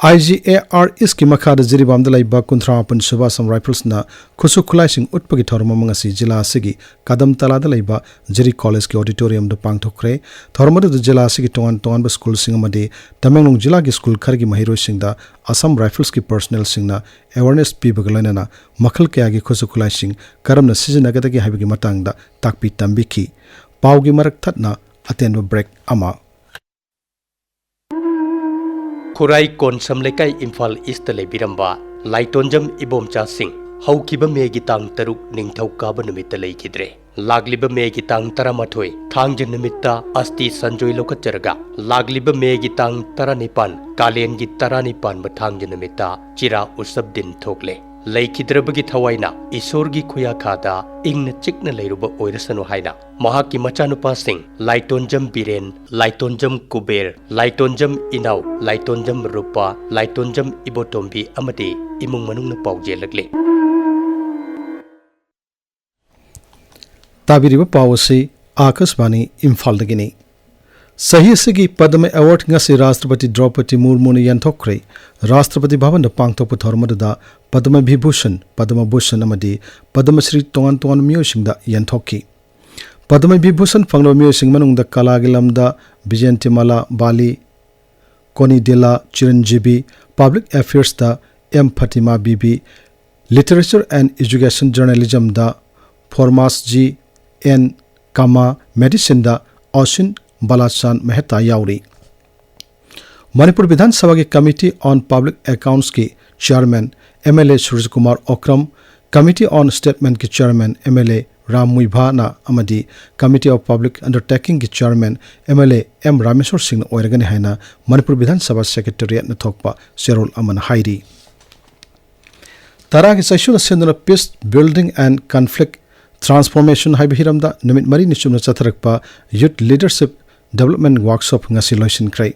ꯑꯥꯏ ꯖꯤ ꯑꯦ ꯑꯥꯔ Eastꯀꯤ ꯃꯈꯥꯗ ꯖꯤꯔꯤꯕꯥꯝꯗ ꯂꯩꯕ ꯀꯨꯟꯊ꯭ꯔꯥ ꯃꯥꯄꯟ ꯁꯨꯕ Assam Riflesꯅ ꯈꯨꯠꯁꯨ ꯈꯨꯠꯂꯥꯏꯁꯤꯡ ꯎꯠꯄꯒꯤ ꯊꯧꯔꯝ ꯑꯃ ꯉꯁꯤ ꯖꯤꯂꯥ ꯑꯁꯤꯒꯤ ꯀꯗꯝꯇꯂꯥꯗ ꯂꯩꯕ ꯖꯤꯔꯤ Collegeꯀꯤ auditoriumꯗ ꯄꯥꯡꯊꯣꯛꯈ꯭ꯔꯦ꯫ ꯊꯧꯔꯝ ꯑꯗꯨꯗ ꯖꯤꯂꯥ ꯑꯁꯤꯒꯤ ꯇꯣꯉꯥꯟ ꯇꯣꯉꯥꯟꯕ schoolꯁꯤꯡ ꯑꯃꯗꯤ ꯇꯃꯦꯡꯂꯣꯡ ꯖꯤꯂꯥꯒꯤ school ꯈꯔꯒꯤ ꯃꯍꯩꯔꯣꯏꯁꯤꯡꯗ Assam Riflesꯀꯤ personnelꯁꯤꯡꯅ awareness ꯄꯤꯕꯒ ꯂꯣꯏꯅꯅ ꯃꯈꯜ ꯀꯌꯥꯒꯤ ꯈꯨꯠꯁꯨ ꯈꯨꯠꯂꯥꯏꯁꯤꯡ ꯀꯔꯝꯅ ꯁꯤꯖꯤꯟꯅꯒꯗꯒꯦ ꯍꯥꯏꯕꯒꯤ ꯃꯇꯥꯡꯗ ꯇꯥꯛꯄꯤ ꯇꯝꯕꯤꯈꯤ꯫ ꯄꯥꯎꯒꯤ ꯃꯔꯛ ꯊꯠꯅ ꯑꯇꯦꯟꯕ break ꯑꯃ꯫ ꯈꯨꯔꯥꯏ ꯀꯣꯟꯁꯝ ꯂꯩꯀꯥꯏ, ꯏꯝꯐꯥꯜ Eastꯇ ꯂꯩꯕꯤꯔꯝꯕ ꯂꯥꯏꯇꯣꯟꯖꯝ ꯏꯕꯣꯝꯆꯥ ꯁꯤꯡ ꯍꯧꯈꯤꯕ ꯃꯦꯒꯤ ꯇꯥꯡ ꯇꯔꯨꯛ ꯅꯤꯡꯊꯧꯀꯥꯕ ꯅꯨꯃꯤꯠꯇ ꯂꯩꯈꯤꯗ꯭ꯔꯦ꯫ ꯂꯥꯛꯂꯤꯕ ꯃꯦꯒꯤ ꯇꯥꯡ ꯇꯔꯥꯃꯥꯊꯣꯏ ꯊꯥꯡꯖ ꯅꯨꯃꯤꯠꯇ ꯑꯁꯇꯤ ꯁꯟꯖꯣꯏ ꯂꯧꯈꯠꯆꯔꯒ, ꯂꯥꯛꯂꯤꯕ ꯃꯦꯒꯤ ꯇꯥꯡ ꯇꯔꯥꯅꯤꯄꯥꯟ, ꯀꯥꯂꯦꯟꯒꯤ ꯇꯔꯥꯅꯤꯄꯥꯟꯕ ꯊꯥꯡꯖ ꯅꯨꯃꯤꯠꯇ ꯆꯤꯔꯥ ꯎꯁꯕ ꯗꯤꯟ ꯊꯣꯛꯂꯦ꯫ ꯂꯩꯈꯤꯗ꯭ꯔꯕꯒꯤ ꯊꯋꯥꯏꯅ ꯏꯁꯣꯔꯒꯤ ꯈꯨꯌꯥꯈꯥꯗ ꯏꯪꯅ ꯆꯤꯛꯅ ꯂꯩꯔꯨꯕ ꯑꯣꯏꯔꯁꯅꯨ ꯍꯥꯏꯅ ꯃꯍꯥꯛꯀꯤ ꯃꯆꯥꯅꯨꯄꯥꯁꯤꯡ ꯂꯥꯏꯇꯣꯟꯖꯝ ꯕꯤꯔꯦꯟ, ꯂꯥꯏꯇꯣꯟꯖꯝ ꯀꯨꯕꯦꯔ, ꯂꯥꯏꯇꯣꯟꯖꯝ ꯏꯅꯥꯎ, ꯂꯥꯏꯇꯣꯟꯖꯝ ꯔꯨꯄꯥ, ꯂꯥꯏꯇꯣꯟꯖꯝ ꯏꯕꯣꯇꯣꯝꯕꯤ ꯑꯃꯗꯤ ꯏꯃꯨꯡ ꯃꯅꯨꯡꯅ ꯄꯥꯎꯖꯦꯜꯂꯛꯂꯤ꯫ ꯇꯥꯕꯤꯔꯤꯕ ꯄꯥꯎ ꯑꯁꯤ ꯑꯥꯀꯥꯁꯕꯥꯅꯤ ꯏꯝꯐꯥꯜꯗꯒꯤꯅꯤ꯫ ꯆꯍꯤ ꯑꯁꯤꯒꯤ ꯄꯗꯃ ꯑꯦꯋꯥꯔꯗ ꯉꯁꯤ ꯔꯥꯁꯇ꯭ꯔꯄꯇꯤ ꯗ꯭ꯔꯧꯄꯗꯤ ꯃꯨꯔꯃꯨꯅ ꯌꯦꯟꯊꯣꯛꯈ꯭ꯔꯦ꯫ ꯔꯥꯁꯇ꯭ꯔꯄꯇꯤ ꯚꯕꯟꯗ ꯄꯥꯡꯊꯣꯛꯄ ꯊꯧꯔꯝ ꯑꯗꯨꯗ ꯄꯗꯃ ꯚꯤꯚꯨꯁꯟ, ꯄꯗꯃ ꯚꯨꯁꯟ ꯑꯃꯗꯤ ꯄꯗꯃ ꯁ꯭ꯔꯤ ꯇꯣꯉꯥꯟ ꯇꯣꯉꯥꯟꯕ ꯃꯤꯑꯣꯏꯁꯤꯡꯗ ꯌꯦꯟꯊꯣꯛꯈꯤ꯫ ꯄꯗꯃ ꯚꯤꯚꯨꯁꯟ ꯐꯪꯂꯕ ꯃꯤꯑꯣꯏꯁꯤꯡ ꯃꯅꯨꯡꯗ ꯀꯂꯥꯒꯤ ꯂꯝꯗ ꯕꯤꯖꯦꯟꯇꯤꯃꯥꯂꯥ ꯕꯥꯂꯤ, ꯀꯣꯅꯤꯗꯦꯂꯥ ꯆꯤꯔꯟꯖꯤꯕꯤ, ꯄꯕ꯭ꯂꯤꯛ ꯑꯦꯐꯤꯌꯔꯁꯇ M Fathima Beevi, literature and education ꯖꯔꯅꯦꯂꯤꯖꯝꯗ ꯐꯣꯔꯃꯥꯁ ꯖꯤ ꯑꯦꯟ ꯀꯃꯥ, ꯃꯦꯗꯤꯁꯤꯟꯗ ꯑꯣꯁꯤꯟ ꯕꯥꯂꯥꯆꯥꯟ ꯃꯦꯍꯇꯥ ꯌꯥꯎꯔꯤ꯫ ꯃꯅꯤꯄꯨꯔ ꯕꯤꯙꯥꯟ ꯁꯚꯥꯒꯤ ꯀꯃꯤꯇꯤ ꯑꯣꯟ ꯄꯕ꯭ꯂꯤꯛ ꯑꯦꯀꯥꯎꯟꯠꯁꯀꯤ chairman M L A Surjakumar Okram, committee on ꯁ꯭ꯇꯦꯠꯃꯦꯟꯠꯀꯤ chairman M L A Ram ꯃꯨꯏꯚꯥꯅ ꯑꯃꯗꯤ ꯀꯃꯤꯇꯤ ꯑꯣꯐ ꯄꯕ꯭ꯂꯤꯛ ꯑꯟꯗꯔꯇꯦꯀꯤꯡꯒꯤ chairman M L A M Rameshwar ꯁꯤꯡꯅ ꯑꯣꯏꯔꯒꯅꯤ ꯍꯥꯏꯅ ꯃꯅꯤꯄꯨꯔ ꯕꯤꯙꯥꯟ ꯁꯚꯥ ꯁꯦꯀ꯭ꯔꯦꯇꯦꯔꯤꯌꯦꯠꯅ ꯊꯣꯛꯄ ꯆꯦꯔꯣꯜ ꯑꯃꯅ ꯍꯥꯏꯔꯤ꯫ ꯇꯔꯥꯒꯤ ꯆꯩꯁꯨꯅ ꯁꯤꯟꯗꯨꯅ Peace Building and Conflict Transformation ꯍꯥꯏꯕ ꯍꯤꯔꯝꯗ ꯅꯨꯃꯤꯠ ꯃꯔꯤꯅꯤ ꯆꯨꯞꯅ ꯆꯠꯊꯔꯛꯄ ꯌꯨꯠ ꯂꯤꯗꯔꯁꯤꯞ ꯗꯤꯕꯦꯂꯞꯃꯦꯟꯠ ꯋꯥꯔꯛꯁꯣꯞ ꯉꯁꯤ ꯂꯣꯏꯁꯤꯟꯈ꯭ꯔꯦ꯫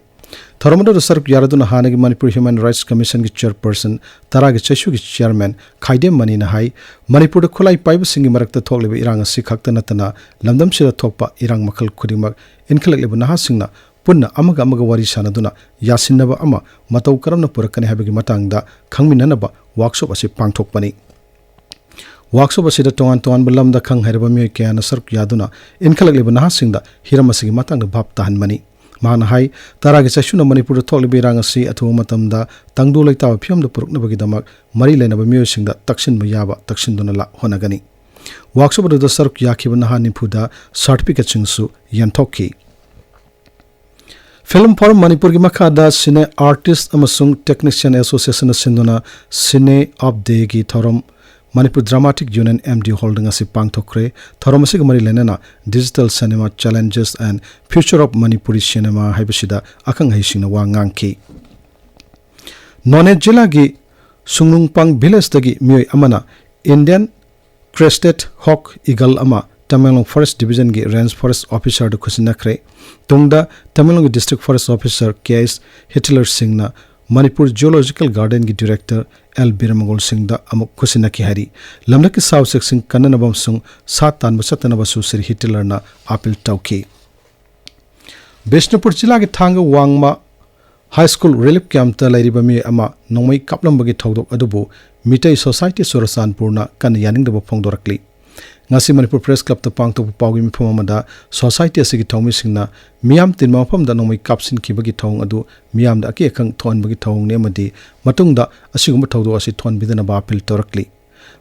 ꯊꯧꯔꯝ ꯑꯗꯨꯗ ꯁꯔꯨꯛ ꯌꯥꯔꯗꯨꯅ ꯍꯥꯟꯅꯒꯤ ꯃꯅꯤꯄꯨꯔ ꯍ꯭ꯌꯨꯃꯦꯟ ꯔꯥꯏꯠꯁ ꯀꯃꯤꯁꯟꯒꯤ ꯆꯤꯌꯔꯄꯔꯁꯟ, ꯇꯔꯥꯒꯤ ꯆꯩꯁꯨꯒꯤ ꯆꯤꯌꯥꯔꯃꯦꯟ ꯈꯥꯏꯗꯦꯝ ꯃꯅꯤꯅ ꯍꯥꯏ, ꯃꯅꯤꯄꯨꯔꯗ ꯈꯨꯠꯂꯥꯏ ꯄꯥꯏꯕꯁꯤꯡꯒꯤ ꯃꯔꯛꯇ ꯊꯣꯛꯂꯤꯕ ꯏꯔꯥꯡ ꯑꯁꯤ ꯈꯛꯇ ꯅꯠꯇꯅ ꯂꯝꯗꯝꯁꯤꯗ ꯊꯣꯛꯄ ꯏꯔꯥꯡ ꯃꯈꯜ ꯈꯨꯗꯤꯡꯃꯛ ꯏꯟꯈꯠꯂꯛꯂꯤꯕ ꯅꯍꯥꯁꯤꯡꯅ ꯄꯨꯟꯅ ꯑꯃꯒ ꯑꯃꯒ ꯋꯥꯔꯤ ꯁꯥꯅꯗꯨꯅ ꯌꯥꯁꯤꯟꯅꯕ ꯑꯃ ꯃꯇꯧ ꯀꯔꯝꯅ ꯄꯨꯔꯛꯀꯅꯤ ꯍꯥꯏꯕꯒꯤ ꯃꯇꯥꯡꯗ ꯈꯪꯃꯤꯟꯅꯅꯕ ꯋꯥꯔꯛꯁꯣꯞ ꯑꯁꯤ ꯄꯥꯡꯊꯣꯛꯄꯅꯤ꯫ ꯋꯥꯔꯛꯁꯣꯞ ꯑꯁꯤꯗ ꯇꯣꯉꯥꯟ ꯇꯣꯉꯥꯟꯕ ꯂꯝꯗ ꯈꯪ ꯍꯩꯔꯕ ꯃꯤꯑꯣꯏ ꯀꯌꯥꯅ ꯁꯔꯨꯛ ꯌꯥꯗꯨꯅ ꯏꯟꯈꯠꯂꯛꯂꯤꯕ ꯅꯍꯥꯁꯤꯡꯗ ꯍꯤꯔꯝ ꯑꯁꯤꯒꯤ ꯃꯇꯥꯡꯗ ꯚꯥꯞ ꯇꯥꯍꯟꯕꯅꯤ꯫ ꯃꯍꯥꯛꯅ ꯍꯥꯏ, ꯇꯔꯥꯒꯤ ꯆꯩꯁꯨꯅ ꯃꯅꯤꯄꯨꯔꯗ ꯊꯣꯛꯂꯤꯕ ꯏꯔꯥꯡ ꯑꯁꯤ ꯑꯊꯨꯕ ꯃꯇꯝꯗ ꯇꯪꯗꯨ ꯂꯩꯇꯥꯕ ꯐꯤꯕꯝꯗ ꯄꯨꯔꯛꯅꯕꯒꯤꯗꯃꯛ ꯃꯔꯤ ꯂꯩꯅꯕ ꯃꯤꯑꯣꯏꯁꯤꯡꯗ ꯇꯛꯁꯤꯟꯕ ꯌꯥꯕ ꯇꯛꯁꯤꯟꯗꯨꯅ ꯂꯥꯛ ꯍꯣꯠꯅꯒꯅꯤ꯫ ꯋꯥꯔꯛꯁꯣꯞ ꯑꯗꯨꯗ ꯁꯔꯨꯛ ꯌꯥꯈꯤꯕ ꯅꯍꯥ ꯅꯤꯐꯨꯗ ꯁꯥꯔꯇꯤꯐꯤꯀꯦꯠꯁꯤꯡꯁꯨ ꯌꯦꯟꯊꯣꯛꯈꯤ꯫ ꯐꯤꯜꯝ ꯐꯣꯔꯝ ꯃꯅꯤꯄꯨꯔꯒꯤ ꯃꯈꯥꯗ ꯁꯤꯅꯦ ꯑꯥꯔꯇꯤꯁ ꯑꯃꯁꯨꯡ ꯇꯦꯛꯅꯤꯁꯤꯌꯟ ꯑꯦꯁꯣꯁꯤꯌꯦꯁꯟꯅ ꯁꯤꯟꯗꯨꯅ ꯁꯤꯅꯦ ꯑꯣꯐ ꯗꯦꯒꯤ ꯊꯧꯔꯝ Manipur dramatic union, M D ꯍꯣꯜꯗ ꯉꯁꯤ ꯄꯥꯡꯊꯣꯛꯈ꯭ꯔꯦ꯫ ꯊꯧꯔꯝ ꯑꯁꯤꯒ ꯃꯔꯤ ꯂꯩꯅꯅ Digital Cinema Challenges and Future of Manipuri Cinema ꯍꯥꯏꯕꯁꯤꯗ ꯑꯈꯪ ꯑꯍꯩꯁꯤꯡꯅ ꯋꯥ ꯉꯥꯡꯈꯤ꯫ ꯅꯣꯅꯦ ꯖꯤꯂꯥꯒꯤ ꯁꯨꯡꯅꯨꯡꯄꯥꯡ ꯚꯤꯂꯦꯖꯇꯒꯤ ꯃꯤꯑꯣꯏ ꯑꯃꯅ Indian crested hawk eagle ꯑꯃ ꯇꯃꯦꯡꯂꯣꯡ ꯐꯣꯔꯦꯁ ꯗꯤꯕꯤꯖꯟꯒꯤ ꯔꯦꯟꯖ ꯐꯣꯔꯦꯁ ꯑꯣꯐꯤꯁꯥꯔꯗ ꯈꯨꯠꯁꯤꯟꯅꯈ꯭ꯔꯦ꯫ ꯇꯨꯡꯗ ꯇꯃꯦꯡꯂꯣꯡꯒꯤ ꯗꯤꯁꯇ꯭ꯔꯤꯛ ꯐꯣꯔꯦꯁ ꯑꯣꯐꯤꯁꯥꯔ ꯀꯦ ꯑꯩꯁ ꯍꯤꯇꯤꯂꯔ ꯁꯤꯡꯅ ꯃꯅꯤꯄꯨꯔ ꯖꯨꯑꯣꯂꯣꯖꯤꯀꯦꯜ ꯒꯥꯔꯗꯦꯟꯒꯤ ꯗꯤꯔꯦꯛꯇꯔ ꯑꯦꯜ ꯕꯤꯔꯃꯒꯣꯜ ꯁꯤꯡꯗ ꯑꯃꯨꯛ ꯈꯨꯠꯁꯤꯟꯅꯈꯤ ꯍꯥꯏꯔꯤ꯫ ꯂꯝꯂꯛꯀꯤ ꯁꯥ ꯎꯆꯦꯛꯁꯤꯡ ꯀꯟꯅꯅꯕ ꯑꯃꯁꯨꯡ ꯁꯥ ꯇꯥꯟꯕ ꯆꯠꯇꯅꯕꯁꯨ ꯁ꯭ꯔꯤ ꯍꯤꯇꯤꯂꯔꯅ ꯑꯥꯄꯤꯜ ꯇꯧꯈꯤ꯫ ꯕꯤꯁꯅꯨꯄꯨꯔ ꯖꯤꯂꯥꯒꯤ ꯊꯥꯡꯒ ꯋꯥꯡꯃ ꯍꯥꯏ ꯁ꯭ꯀꯨꯜ ꯔꯤꯂꯤꯐ ꯀꯦꯝꯞꯇ ꯂꯩꯔꯤꯕ ꯃꯤꯑꯣꯏ ꯑꯃ ꯅꯣꯡꯃꯩ ꯀꯥꯞꯂꯝꯕꯒꯤ ꯊꯧꯗꯣꯛ ꯑꯗꯨꯕꯨ ꯃꯤꯇꯩ ꯁꯣꯁꯥꯏꯇꯤ ꯆꯨꯔꯆꯥꯟꯄꯨꯔꯅ ꯀꯟꯅ ꯌꯥꯅꯤꯡꯗꯕ ꯐꯣꯡꯗꯣꯔꯛꯂꯤ꯫ ꯉꯁꯤ ꯃꯅꯤꯄꯨꯔ ꯄ꯭ꯔꯦꯁ ꯀ꯭ꯂꯕꯇ ꯄꯥꯡꯊꯣꯛꯄ ꯄꯥꯎꯒꯤ ꯃꯤꯐꯝ ꯑꯃꯗ ꯁꯣꯁꯥꯏꯇꯤ ꯑꯁꯤꯒꯤ ꯊꯧꯃꯤꯁꯤꯡꯅ ꯃꯤꯌꯥꯝ ꯇꯤꯟꯕ ꯃꯐꯝꯗ ꯅꯣꯡꯃꯩ ꯀꯥꯞꯁꯤꯟꯈꯤꯕꯒꯤ ꯊꯧꯑꯣꯡ ꯑꯗꯨ ꯃꯤꯌꯥꯝꯗ ꯑꯀꯤ ꯑꯈꯪ ꯊꯣꯛꯍꯟꯕꯒꯤ ꯊꯧꯑꯣꯡꯅꯤ ꯑꯃꯗꯤ ꯃꯇꯨꯡꯗ ꯑꯁꯤꯒꯨꯝꯕ ꯊꯧꯗꯣꯛ ꯑꯁꯤ ꯊꯣꯛꯍꯟꯕꯤꯗꯅꯕ ꯑꯄꯤꯜ ꯇꯧꯔꯛꯂꯤ꯫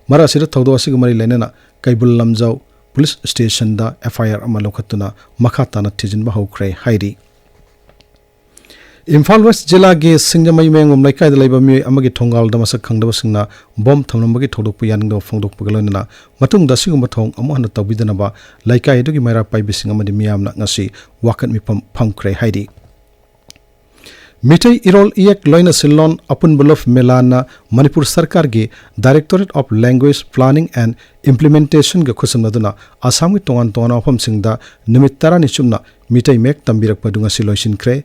ꯃꯔꯛ ꯑꯁꯤꯗ ꯊꯧꯗꯣꯛ ꯑꯁꯤꯒ ꯃꯔꯤ ꯂꯩꯅꯅ ꯀꯩꯕꯨꯜ ꯂꯝꯖꯥꯎ ꯄꯨꯂꯤꯁ ꯁ꯭ꯇꯦꯁꯟꯗ ꯑꯦꯐ ꯑꯥꯏ ꯑꯥꯔ ꯑꯃ ꯂꯧꯈꯠꯇꯨꯅ ꯃꯈꯥ ꯇꯥꯅ ꯊꯤꯖꯤꯟꯕ ꯍꯧꯈ꯭ꯔꯦ ꯍꯥꯏꯔꯤ꯫ ꯏꯝꯐꯥꯜ ꯋꯦꯁ ꯖꯤꯂꯥꯒꯤ ꯁꯤꯡꯖꯃꯩ ꯃꯌꯥꯡꯒꯨꯝ ꯂꯩꯀꯥꯏꯗ ꯂꯩꯕ ꯃꯤꯑꯣꯏ ꯑꯃꯒꯤ ꯊꯣꯡꯒꯥꯜꯗ ꯃꯁꯛ ꯈꯪꯗꯕꯁꯤꯡꯅ ꯕꯣꯝ ꯊꯝꯂꯝꯕꯒꯤ ꯊꯧꯗꯣꯛꯄꯨ ꯌꯥꯅꯤꯡꯗꯕ ꯐꯣꯡꯗꯣꯛꯄꯒ ꯂꯣꯏꯅꯅ ꯃꯇꯨꯡꯗ ꯑꯁꯤꯒꯨꯝꯕ ꯊꯧꯑꯣꯡ ꯑꯃꯨꯛ ꯍꯟꯅ ꯇꯧꯕꯤꯗꯅꯕ ꯂꯩꯀꯥꯏ ꯑꯗꯨꯒꯤ ꯃꯩꯔꯥ ꯄꯥꯏꯕꯤꯁꯤꯡ ꯑꯃꯗꯤ ꯃꯤꯌꯥꯝꯅ ꯉꯁꯤ ꯋꯥꯀꯠ ꯃꯤꯐꯝ ꯐꯝꯈ꯭ꯔꯦ ꯍꯥꯏꯔꯤ꯫ ꯃꯤꯇꯩ ꯏꯔꯣꯜ ꯏꯌꯦꯛ ꯂꯣꯏꯅ ꯁꯤꯟꯂꯣꯟ ꯑꯄꯨꯟꯕ ꯂꯨꯞ ꯃꯤꯂꯥꯟꯅ ꯃꯅꯤꯄꯨꯔ ꯁꯔꯀꯥꯔꯒꯤ Directorate of Language Planning and Implementationꯒ ꯈꯨꯠꯁꯝꯅꯗꯨꯅ ꯑꯁꯥꯝꯒꯤ ꯇꯣꯉꯥꯟ ꯇꯣꯉꯥꯟꯕ ꯃꯐꯝꯁꯤꯡꯗ ꯅꯨꯃꯤꯠ ꯇꯔꯥꯅꯤ ꯆꯨꯞꯅ ꯃꯤꯇꯩ ꯃꯌꯦꯛ ꯇꯝꯕꯤꯔꯛꯄ ꯑꯗꯨ ꯉꯁꯤ ꯂꯣꯏꯁꯤꯟꯈ꯭ꯔꯦ꯫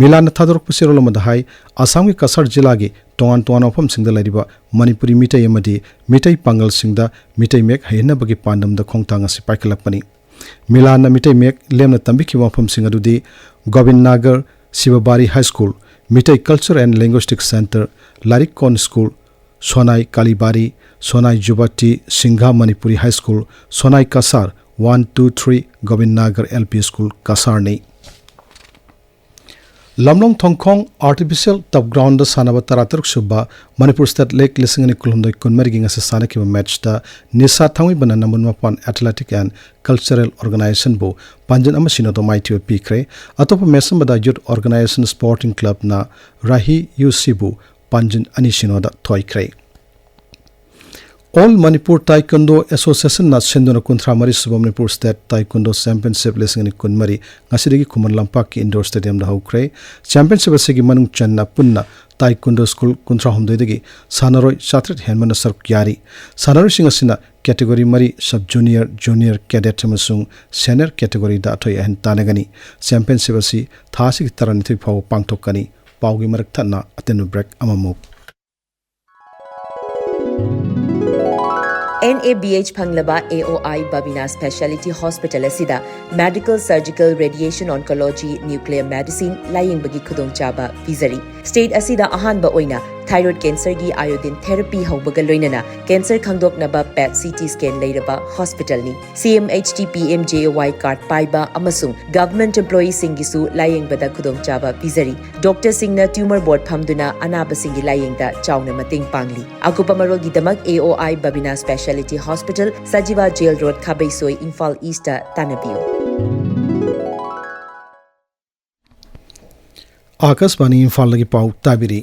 ꯃꯤꯂꯥꯟꯅ ꯊꯥꯗꯣꯔꯛꯄ ꯆꯦꯔꯣꯜ ꯑꯃꯗ ꯍꯥꯏ, ꯑꯁꯥꯝꯒꯤ ꯀꯁꯥꯔ ꯖꯤꯂꯥꯒꯤ ꯇꯣꯉꯥꯟ ꯇꯣꯉꯥꯟꯕ ꯃꯐꯝꯁꯤꯡꯗ ꯂꯩꯔꯤꯕ ꯃꯅꯤꯄꯨꯔꯤ ꯃꯤꯇꯩ ꯑꯃꯗꯤ ꯃꯤꯇꯩ ꯄꯥꯡꯒꯜꯁꯤꯡꯗ ꯃꯤꯇꯩ ꯃꯌꯦꯛ ꯍꯩꯍꯟꯅꯕꯒꯤ ꯄꯥꯟꯗꯝꯗ ꯈꯣꯡꯊꯥꯡ ꯑꯁꯤ ꯄꯥꯏꯈꯠꯂꯛꯄꯅꯤ꯫ ꯃꯤꯂꯥꯟꯅ ꯃꯤꯇꯩ ꯃꯌꯦꯛ ꯂꯦꯝꯅ ꯇꯝꯕꯤꯈꯤꯕ ꯃꯐꯝꯁꯤꯡ ꯑꯗꯨꯗꯤ Gobin Nagar, Shibbari high school, Meitei Culture and Linguistic Centre, Lairik Kon school, Sonai Kalibari, Sonai Jubati, Singha Manipuri high school, Sonai Cachar one two three, Gobin Nagar L P school ꯀꯁꯥꯔꯅꯤ꯫ ꯂꯝꯂꯣꯡ ꯊꯣꯡꯈꯣꯡ ꯑꯥꯔꯇꯤꯐꯤꯁꯤꯌꯦꯜ ꯇꯞ ꯒ꯭ꯔꯥꯎꯟꯗ ꯁꯥꯟꯅꯕ ꯇꯔꯥꯇꯔꯨꯛ ꯁꯨꯕ ꯃꯅꯤꯄꯨꯔ ꯁ꯭ꯇꯦꯠ ꯂꯤꯒ ꯂꯤꯁꯤꯡ ꯑꯅꯤ ꯀꯨꯟꯍꯨꯝꯗꯣꯏ ꯀꯨꯟꯃꯔꯤꯒꯤ ꯉꯁꯤ ꯁꯥꯟꯅꯈꯤꯕ ꯃꯦꯠꯆꯇ ꯅꯤꯁꯥ ꯊꯥꯡꯃꯩꯕꯟꯅ ꯅꯝꯕꯣꯜ ꯃꯄꯥꯟ Athletic and Cultural Organizationꯕꯨ ꯄꯥꯟꯖꯤꯟ ꯑꯃ ꯁꯤꯅꯣꯗ ꯃꯥꯏꯊꯤꯕ ꯄꯤꯈ꯭ꯔꯦ꯫ ꯑꯇꯣꯞꯄ ꯃꯦꯠꯆ ꯑꯃꯗ Youth Organization Sporting Clubꯅ Rahi U ꯁꯤꯕꯨ ꯄꯥꯟꯖꯤꯟ ꯑꯅꯤ ꯁꯤꯅꯣꯗ ꯊꯣꯏꯈ꯭ꯔꯦ꯫ All Manipur Taekwondo Association ꯅ ꯁꯤꯟꯗꯨꯅ ꯀꯨꯟꯊ꯭ꯔꯥ ꯃꯔꯤ ꯁꯨꯕ ꯃꯅꯤꯄꯨꯔ ꯁ꯭ꯇꯦꯠ ꯇꯥꯏꯀꯣꯟꯗꯣ ꯆꯦꯝꯄꯤꯌꯟꯁꯤꯞ ꯂꯤꯁꯤꯡ ꯑꯅꯤ ꯀꯨꯟꯃꯔꯤ ꯉꯁꯤꯗꯒꯤ ꯈꯨꯃꯟ ꯂꯝꯄꯥꯛꯀꯤ ꯏꯟꯗꯣꯔ ꯁ꯭ꯇꯦꯗꯤꯌꯝꯗ ꯍꯧꯈ꯭ꯔꯦ꯫ ꯆꯦꯝꯄꯤꯌꯟꯁꯤꯞ ꯑꯁꯤꯒꯤ ꯃꯅꯨꯡ ꯆꯟꯅ ꯄꯨꯟꯅ ꯇꯥꯏꯀꯣꯟꯗꯣ ꯁ꯭ꯀꯨꯜ ꯀꯨꯟꯊ꯭ꯔꯥ ꯍꯨꯝꯗꯣꯏꯗꯒꯤ ꯁꯥꯟꯅꯔꯣꯏ ꯆꯥꯇ꯭ꯔꯦꯠ ꯍꯦꯟꯕꯅ ꯁꯔꯨꯛ ꯌꯥꯔꯤ꯫ ꯁꯥꯟꯅꯔꯣꯏꯁꯤꯡ ꯑꯁꯤꯅ ꯀꯦꯇꯦꯒꯣꯔꯤ ꯃꯔꯤ, ꯁꯕ ꯖꯨꯅꯤꯌꯔ, ꯖꯨꯅꯤꯌꯔ ꯀꯦꯗꯦꯠ ꯑꯃꯁꯨꯡ ꯁꯦꯅꯤꯌꯔ ꯀꯦꯇꯦꯒꯣꯔꯤꯗ ꯑꯊꯣꯏ ꯑꯍꯦꯟ ꯇꯥꯟꯅꯒꯅꯤ꯫ ꯆꯦꯝꯄꯤꯌꯟꯁꯤꯞ ꯑꯁꯤ ꯊꯥ ꯑꯁꯤꯒꯤ ꯇꯔꯥꯅꯤꯊꯣꯏ ꯐꯥꯎꯕ ꯄꯥꯡꯊꯣꯛꯀꯅꯤ꯫ ꯄꯥꯎꯒꯤ ꯃꯔꯛ ꯊꯠꯅ ꯑꯇꯦꯟꯕ ꯕ꯭ꯔꯦꯛ ꯑꯃꯃꯨꯛ꯫ ꯑꯦꯟ ꯑꯦ ꯕꯤ ꯑꯩꯆ ꯐꯪꯂꯕ A O I Babina speciality hospital ꯑꯁꯤꯗ medical, surgical, radiation oncology, nuclear medicine ꯂꯥꯌꯦꯡꯕꯒꯤ ꯈꯨꯗꯣꯡꯆꯥꯕ ꯄꯤꯖꯔꯤ꯫ ꯁ꯭ꯇꯦꯠ ꯑꯁꯤꯗ ꯑꯍꯥꯟꯕ ꯑꯣꯏꯅ ꯊꯥꯏꯔꯣꯏꯗ ꯀꯦꯟꯁꯔꯒꯤ ꯑꯥꯏꯑꯣꯗꯤꯟ ꯊꯦꯔꯥꯄꯤ ꯍꯧꯕꯒ ꯂꯣꯏꯅꯅ ꯀꯦꯟꯁꯔ ꯈꯪꯗꯣꯛꯅꯕ ꯄꯦꯠ ꯁꯤ ꯇꯤ ꯁ꯭ꯀꯦꯟ ꯂꯩꯔꯕ ꯍꯣꯁꯄꯤꯇꯥꯜꯅꯤ꯫ C M H T P M J A Y card ꯄꯥꯏꯕ ꯑꯃꯁꯨꯡ ꯒꯚꯔꯟꯃꯦꯟꯠ ꯑꯦꯝꯄ꯭ꯂꯣꯌꯤꯁꯤꯡꯒꯤꯁꯨ ꯂꯥꯌꯦꯡꯕꯗ ꯈꯨꯗꯣꯡꯆꯥꯕ ꯄꯤꯖꯔꯤ꯫ ꯗꯣꯛꯇꯔꯁꯤꯡꯅ ꯇ꯭ꯌꯨꯃꯔ ꯕꯣꯔꯗ ꯐꯝꯗꯨꯅ ꯑꯅꯥꯕꯁꯤꯡꯒꯤ ꯂꯥꯌꯦꯡꯗ ꯆꯥꯎꯅ ꯃꯇꯦꯡ ꯄꯥꯡꯂꯤ꯫ ꯑꯀꯨꯞꯄ ꯃꯔꯣꯜꯒꯤꯗꯃꯛ A O I Babina speciality hospital, Sajiwa jail road, Khabeisoi, Imphal east ꯇꯥꯟꯅꯕꯤꯌꯨ꯫ ꯑꯥꯀꯥꯁꯕꯥꯅꯤ ꯏꯝꯐꯥꯜꯗꯒꯤ ꯄꯥꯎ ꯇꯥꯕꯤꯔꯤ꯫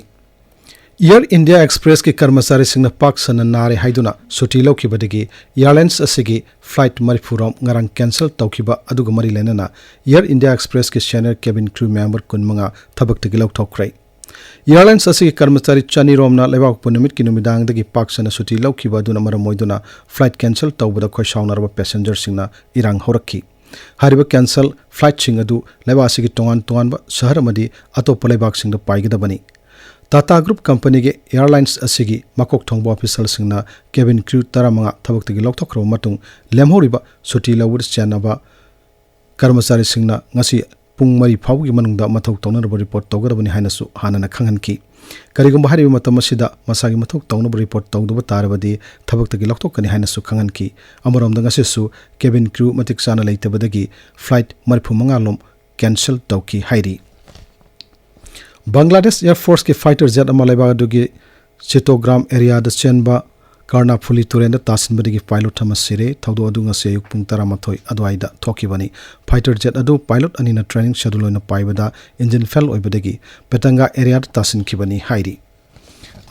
ꯏꯌꯔ ꯏꯟꯗꯤꯌꯥ ꯑꯦꯛꯁꯄ꯭ꯔꯦꯁꯀꯤ ꯀꯔꯃꯆꯥꯔꯤꯁꯤꯡꯅ ꯄꯥꯛ ꯁꯟꯅ ꯅꯥꯔꯦ ꯍꯥꯏꯗꯨꯅ ꯁꯨꯇꯤ ꯂꯧꯈꯤꯕꯗꯒꯤ ꯏꯌꯥꯔꯂꯥꯏꯟꯁ ꯑꯁꯤꯒꯤ ꯐ꯭ꯂꯥꯏꯠ ꯃꯔꯤꯐꯨ ꯔꯣꯝ ꯉꯔꯥꯡ ꯀꯦꯟꯁꯦꯜ ꯇꯧꯈꯤꯕ ꯑꯗꯨꯒ ꯃꯔꯤ ꯂꯩꯅꯅ year India ꯑꯦꯛꯁꯄ꯭ꯔꯦꯁꯀꯤ senior cabin crew member ꯀꯨꯟꯃꯉꯥ ꯊꯕꯛꯇꯒꯤ ꯂꯧꯊꯣꯛꯈ꯭ꯔꯦ꯫ ꯏꯌꯥꯔꯂꯥꯏꯟꯁ ꯑꯁꯤꯒꯤ ꯀꯔꯃꯆꯥꯔꯤ ꯆꯅꯤ ꯔꯣꯝꯅ ꯂꯩꯕꯥꯛꯄꯣꯛꯄ ꯅꯨꯃꯤꯠꯀꯤ ꯅꯨꯃꯤꯗꯥꯡꯗꯒꯤ ꯄꯥꯛ ꯁꯟꯅ ꯁꯨꯇꯤ ꯂꯧꯈꯤꯕ ꯑꯗꯨꯅ ꯃꯔꯝ ꯑꯣꯏꯗꯨꯅ ꯐ꯭ꯂꯥꯏꯠ ꯀꯦꯟꯁꯦꯜ ꯇꯧꯕꯗ ꯈꯣꯏꯁꯥꯎꯅꯔꯕ ꯄꯦꯁꯦꯟꯖꯔꯁꯤꯡꯅ ꯏꯔꯥꯡ ꯍꯧꯔꯛꯈꯤ꯫ ꯍꯥꯏꯔꯤꯕ ꯀꯦꯟꯁꯦꯜ ꯐ꯭ꯂꯥꯏꯠꯁꯤꯡ ꯑꯗꯨ ꯂꯩꯕꯥꯛ ꯑꯁꯤꯒꯤ ꯇꯣꯉꯥꯟ ꯇꯣꯉꯥꯟꯕ ꯁꯍꯔ ꯑꯃꯗꯤ ꯑꯇꯣꯞꯄ ꯂꯩꯕꯥꯛꯁꯤꯡꯗ ꯄꯥꯏꯒꯗꯕꯅꯤ꯫ ꯇꯥꯇꯥ ꯒ꯭ꯔꯨꯞ ꯀꯝꯄꯅꯤꯒꯤ ꯑꯦꯌꯥꯔꯂꯥꯏꯟꯁ ꯑꯁꯤꯒꯤ ꯃꯀꯣꯛ ꯊꯣꯡꯕ ꯑꯣꯐꯤꯁꯤꯌꯦꯜꯁꯤꯡꯅ ꯀꯦꯕꯤꯟ ꯀ꯭ꯔꯨ ꯇꯔꯥꯃꯉꯥ ꯊꯕꯛꯇꯒꯤ ꯂꯧꯊꯣꯛꯈ꯭ꯔꯕ ꯃꯇꯨꯡ, ꯂꯦꯝꯍꯧꯔꯤꯕ ꯁꯨꯇꯤ ꯂꯧꯕꯗ ꯆꯦꯟꯅꯕ ꯀꯔꯃꯆꯥꯔꯤꯁꯤꯡꯅ ꯉꯁꯤ ꯄꯨꯡ ꯃꯔꯤ ꯐꯥꯎꯕꯒꯤ ꯃꯅꯨꯡꯗ ꯃꯊꯧ ꯇꯧꯅꯅꯕ ꯔꯤꯄꯣꯔꯠ ꯇꯧꯒꯗꯕꯅꯤ ꯍꯥꯏꯅꯁꯨ ꯍꯥꯟꯅꯅ ꯈꯪꯍꯟꯈꯤ꯫ ꯀꯔꯤꯒꯨꯝꯕ ꯍꯥꯏꯔꯤꯕ ꯃꯇꯝ ꯑꯁꯤꯗ ꯃꯁꯥꯒꯤ ꯃꯊꯧ ꯇꯧꯅꯕ ꯔꯤꯄꯣꯔꯠ ꯇꯧꯗꯕ ꯇꯥꯔꯕꯗꯤ ꯊꯕꯛꯇꯒꯤ ꯂꯧꯊꯣꯛꯀꯅꯤ ꯍꯥꯏꯅꯁꯨ ꯈꯪꯍꯟꯈꯤ꯫ ꯑꯃꯔꯣꯝꯗ ꯉꯁꯤꯁꯨ ꯀꯦꯕꯤꯟ ꯀ꯭ꯔꯨ ꯃꯇꯤꯛ ꯆꯥꯅ ꯂꯩꯇꯕꯗꯒꯤ ꯐ꯭ꯂꯥꯏꯠ ꯃꯔꯤꯐꯨ ꯃꯉꯥ ꯂꯣꯝ ꯀꯦꯟꯁꯦꯜ ꯇꯧꯈꯤ ꯍꯥꯏꯔꯤ꯫ ꯕꯪꯒ꯭ꯂꯥꯗꯦꯁ ꯑꯦꯌꯔ ꯐꯣꯔꯁꯀꯤ ꯐꯥꯏꯇꯔ ꯖꯦꯠ ꯑꯃ ꯂꯩꯕꯥꯛ ꯑꯗꯨꯒꯤ ꯆꯤꯇꯣꯒ꯭ꯔꯥꯝ ꯑꯦꯔꯤꯌꯥꯗ ꯆꯦꯟꯕ ꯀꯔꯅꯥꯐꯨꯂꯤ ꯇꯨꯔꯦꯜꯗ ꯇꯥꯁꯤꯟꯕꯗꯒꯤ ꯄꯥꯏꯂꯣꯠ ꯑꯃ ꯁꯤꯔꯦ꯫ ꯊꯧꯗꯣꯛ ꯑꯗꯨ ꯉꯁꯤ ꯑꯌꯨꯛ ꯄꯨꯡ ꯇꯔꯥꯃꯥꯊꯣꯏ ꯑꯗꯨꯋꯥꯏꯗ ꯊꯣꯛꯈꯤꯕꯅꯤ꯫ ꯐꯥꯏꯇꯔ ꯖꯦꯠ ꯑꯗꯨ ꯄꯥꯏꯂꯣꯠ ꯑꯅꯤꯅ ꯇ꯭ꯔꯦꯅꯤꯡ ꯁꯦꯗꯨꯜ ꯑꯣꯏꯅ ꯄꯥꯏꯕꯗ ꯏꯟꯖꯤꯟ ꯐꯦꯜ ꯑꯣꯏꯕꯗꯒꯤ ꯄꯦꯇꯪꯒꯥ ꯑꯦꯔꯤꯌꯥꯗ ꯇꯥꯁꯤꯟꯈꯤꯕꯅꯤ ꯍꯥꯏꯔꯤ꯫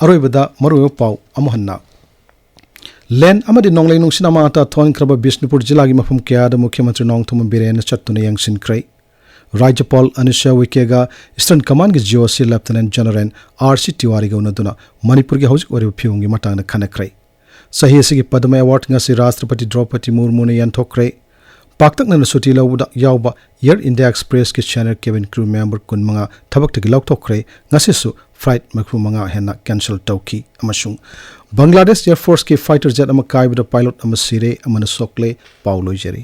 ꯑꯔꯣꯏꯕꯗ ꯃꯔꯨꯑꯣꯏꯕ ꯄꯥꯎ ꯑꯃꯨꯛ ꯍꯟꯅ꯫ ꯂꯦꯟ ꯑꯃꯗꯤ ꯅꯣꯡꯂꯩ ꯅꯨꯡꯁꯤꯠ ꯑꯃꯥꯡ ꯑꯇꯥ ꯊꯣꯛꯍꯟꯈ꯭ꯔꯕ ꯕꯤꯁꯅꯨꯄꯨꯔ ꯖꯤꯂꯥꯒꯤ ꯃꯐꯝ ꯀꯌꯥꯗ ꯃꯨꯈ꯭ꯌ ꯃꯟꯇ꯭ꯔꯤ ꯅꯣꯡꯊꯣꯝꯕꯝ ꯕꯤꯔꯦꯟꯅ ꯆꯠꯇꯨꯅ ꯌꯦꯡꯁꯤꯟꯈ꯭ꯔꯦ꯫ ꯔꯥꯖ꯭ꯌꯄꯥꯜ ꯑꯅꯨꯁ꯭ꯌ ꯎꯏꯀꯦꯒ ꯏꯁꯇꯔꯟ ꯀꯃꯥꯟꯒꯤ ꯖꯤ ꯑꯣ ꯁꯤ ꯂꯦꯐꯇꯤꯅꯦꯟ ꯖꯦꯅꯔꯦꯜ ꯑꯥꯔ ꯁꯤ ꯇꯤꯋꯥꯔꯤꯒ ꯎꯅꯗꯨꯅ ꯃꯅꯤꯄꯨꯔꯒꯤ ꯍꯧꯖꯤꯛ ꯑꯣꯏꯔꯤꯕ ꯐꯤꯕꯝꯒꯤ ꯃꯇꯥꯡꯗ ꯈꯟꯅꯈ꯭ꯔꯦ꯫ ꯆꯍꯤ ꯑꯁꯤꯒꯤ ꯄꯗꯃ ꯑꯦꯋꯥꯔꯗ ꯉꯁꯤ ꯔꯥꯁꯇ꯭ꯔꯄꯇꯤ ꯗ꯭ꯔꯧꯄꯗꯤ ꯃꯨꯔꯃꯨꯅ ꯌꯦꯟꯊꯣꯛꯈ꯭ꯔꯦ꯫ ꯄꯥꯛꯇꯛꯅꯅ ꯁꯨꯇꯤ ꯂꯧꯕꯗ ꯌꯥꯎꯕ air India ꯑꯦꯛꯁꯄ꯭ꯔꯦꯁꯀꯤ senior cabin crew member ꯀꯨꯟꯃꯉꯥ ꯊꯕꯛꯇꯒꯤ ꯂꯧꯊꯣꯛꯈ꯭ꯔꯦ꯫ ꯉꯁꯤꯁꯨ ꯐ꯭ꯂꯥꯏꯠ ꯃꯔꯤꯐꯨ ꯃꯉꯥ ꯍꯦꯟꯅ ꯀꯦꯟꯁꯦꯜ ꯇꯧꯈꯤ꯫ ꯑꯃꯁꯨꯡ ꯕꯪꯒ꯭ꯂꯥꯗꯦꯁ ꯑꯦꯌꯔ ꯐꯣꯔꯁꯀꯤ ꯐꯥꯏꯇꯔ ꯖꯦꯠ ꯑꯃ ꯀꯥꯏꯕꯗ ꯄꯥꯏꯂꯣꯠ ꯑꯃ ꯁꯤꯔꯦ, ꯑꯃꯅ ꯁꯣꯛꯂꯦ꯫ ꯄꯥꯎ ꯂꯣꯏꯖꯔꯦ꯫